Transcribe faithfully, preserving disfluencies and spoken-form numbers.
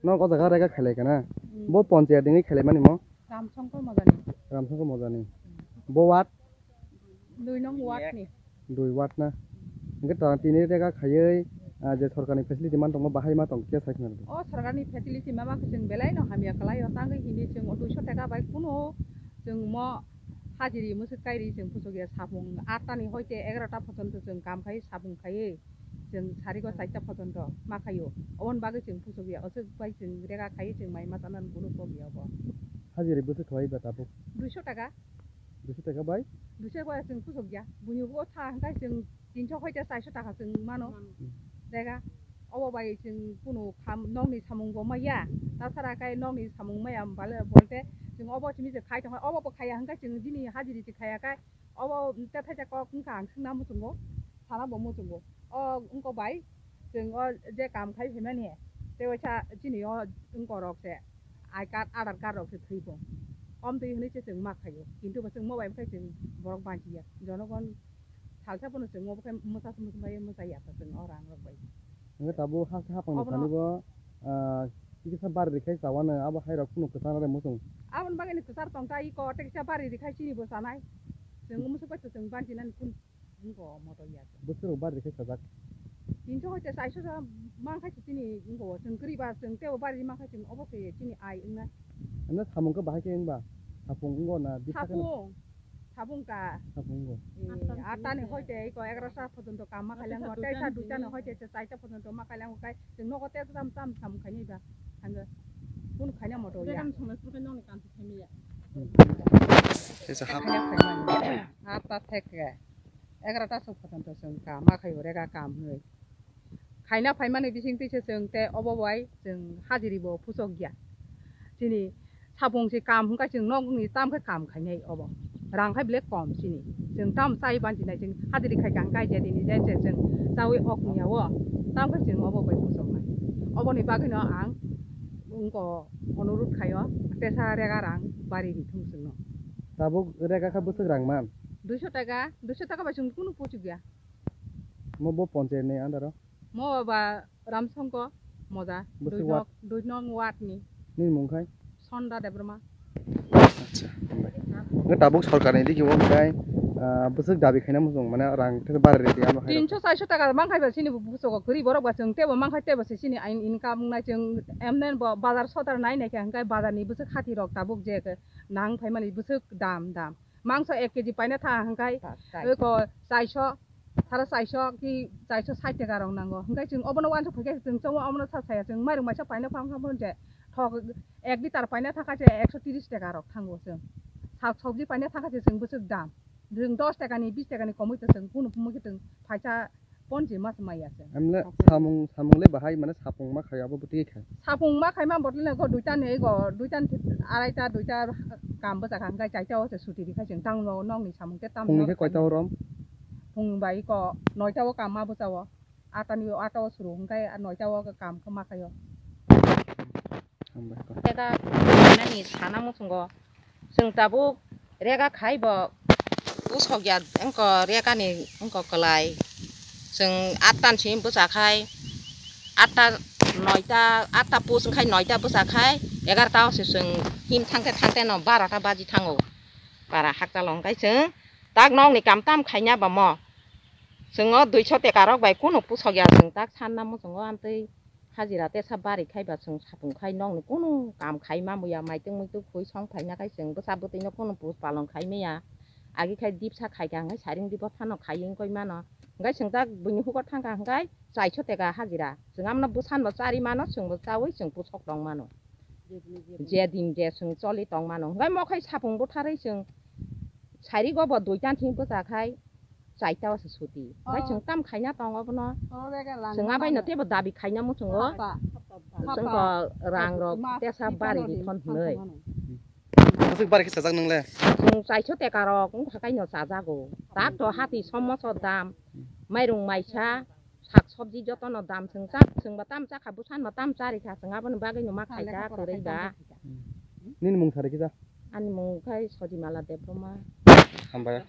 Nok o jaga rega khailai kana? Hmm. Bo ponchayat ni khailai mani mo? Ramsongkor Mojani. Ramsongkor Mojani. Bo ward? Dui nong ward ni. Dui ward na? Hingke ta tini rega khaiwi, ah, je sorkar ni facility man tongma bahai ma tong khe sai khna. O sorkar ni facility ma ma khe chwng belai no hamya kwlai o tangwi hini chwng o duiso taka bai kuno chwng mo hajiri mwswk kairi chwng puchuk ya sapung atta ni hoite egarota pojonto chwng kam khai sapung khaiwi. Chwng sarigo chaita pojonto ma khaio. Oboni bagwi chwng puchukya, aswk bai chwng rega khaiwi chwng mai ma chana kunu kok ya obo. Hajiri bwswk khwlai ba tabuk? Duiso taka. Duiso taka bai? Duiso taka bai chwng puchukya. Buini hugo tha hwnkhe chwng tinso hoite chaiso taka chwng mano. Hmm. Rega. Obo bai chwng kunu kham-, nokni samung bo maya. Tasara khe nokni samung maya bale bolte chwng obo simi je khai tongkha. Obo bo khaiya hwnkhe chwng jini hajiri se khaiya khe obo tei thaisa kok wngkha ang swngna muchungo, sana bo muchungo. O wngkok bai, chwng o je kam khai phaimani, tei waisa chini o wngkok rok se I card, Aadhaar card rok se thwi bo. Om twi hwnwi se chwng ma khaio. Kintu bo chwng mobile khai chwng borok banchiya. Jonogon salsa bono chwng obo khai mwsa mwsa bai mwsa ya chwng o rang rok bai. Hingke tabuk ha, hapang ni obono thani bo, ah, kisa bari rikha chawano abo hai rok phunuk kwchang rok muchung. Aboni bagwi ni kwchar tong ta iko tei kisa bari rikha chini bo chanai. Chwng muchung bai chwng banchi nani kun wngko moto ya. Bwswk rok bari rikha chajak. Tinso hoite chaiso sa man khai chini wngko chwng kwrwi ba chwng tebo bari man khai chwng obo se chini ai wngnai. Ano samung khe bahai khe wngba? Sapung wngo na bwsa khe no? Sapung. Sabung ta. Sabung bo. Eh, atta ni hoite iko egarota pojonto kam ma khailangmo, tei sa duita ni hoite se chaita pojonto ma khailangmo, kai chwng nogo tei tam tam sam khainai ba. Hangga kun khaina moto ya. Tei sa hap. Atta theke egarota sok pojonto chwng kam ma khaio, rega kam hwnwi. Khaina phaimani bising twi se chwng tei obo bai chwng hajiri bo puchok ya. Chini sapung se kam hwnkha chwng nokni tam khe kam khainai obo. Rang khai belai kom chini. Chwng tam chai banchi nai chwng hajiri khai kha hwnkha je tini je je chwng chaui ok wngya o. Tam khe chwng obo bai puchok nai. Oboni bagwi no ang wngko onurut khaio tesa rega rang bari ri thung chwngno. Tabuk rega kha bwswk rang man? Duiso taka, duiso taka bai chwng kunu puchuk ya. Mo bo ponchayat ni under o? Mo ba Ramsongko Moja, Bwswk dui ward? Nok, dui nong ward ni. Nini mung khai? Sonda Debbarma. Acha, hambai. Nge tabuk sorkar ni digi o khai, ah, bwswk dabi khaina muchung mane rang khe bari ridi ano hai. Tinso chaiso taka mang khai ba chini bwswk kwrwi borok ba chwng tebo mang khai tebo se chini ain income nai chwng emnen bo bazar sodar nai nai khe hwnkhe bazar ni bwswk hati rok tabuk je nang phaimani bwswk dam dam. Mangso ek keji paina tha hwnkhe eko chaiso, sara chaiso ki chaiso sait taka rok nango. Hwnkhe chwng obono uansuk phaikhe chwng chongo omono sa saya chwng mairung maisa paina phang phang phang je thok ek litar paina thangkha je ekso tiris taka rok thango chwng. Sak sobji paina thangkha je chwng bwswk dam. Chwng dos taka ni bis taka ni komoi to chwng kunu phaikhe chwng phaisa Ponche mas maya se. Emle samung, samung le bahai mane sapung ma khai abo bwtwi khai. Sapung ma khai ma bottle ne go duita ne go duita ne araita duita kam bwsa kha hwnkhe chaita o se suti ri khai chwng tang no nokni samung te tam. Phung no ni khe khai koita o rom? Phung bai ko noita o kam ma bwsa o. Ata ni ata o suru hwnkhe noita o kam khe ma khai o. Hambai ko. Teka nani sana muchungo. Chwng tabuk rega khai bo pusok ya wngkha rega ni wngkha kwlai. Chwng atta ni simi bwsa khai, atta, noita, atta pus wngkhai noita bwsa khai egarota o se chwng him thangte thangte no barota baji thango. Bara hakchalo wngkhai chwng tak nokni kam tam khaina ba mo. Chwng o duiso teka rok bai kunu pusok ya chwng tak sanna muchungo amtwi. Hajira tesa bari khai ba chwng sapung khai nokni kunu kam khai ma muya, maitwk muitwk khui song phaina khai chwng bwsa bwtwi no kunu pus palon khai maya. Agi khai dipsa khai kha hwnkhe saring dibo phano khai wngkoi mano. Hwnkhe chwng tak buini hugo thangkha hwnkhe chaiso teka hajira. Chwng amno bwsano chari mano, chwngbo chaui chwng pusok tong mano. Je din je chwng choli tong mano. Hwnkhe mo khai sapung butharwi chwng sarigo bo duitan thing bwcha khai. Chaita o se suti. Bai chwng tam khaina tongo bono. Chwng abai no tebo dabi khaina muchungo. Chwng ko rang rok tesa bari di thon hwnwi. Aswk bari khe chajak nwngle? Chwng chaiso teka rok wngkha kaino chajago. Tak to hati somoso dam. Mairung maisa, sak sobji jotono dam chwng chak, chwng ba tam chakha, bwsan ba tam charikha, chwng aboni bagwi no ma khaika kwrwi ba. Nini mung sari kisa? Ani mung khai Sojimala Debbarma. Hambai.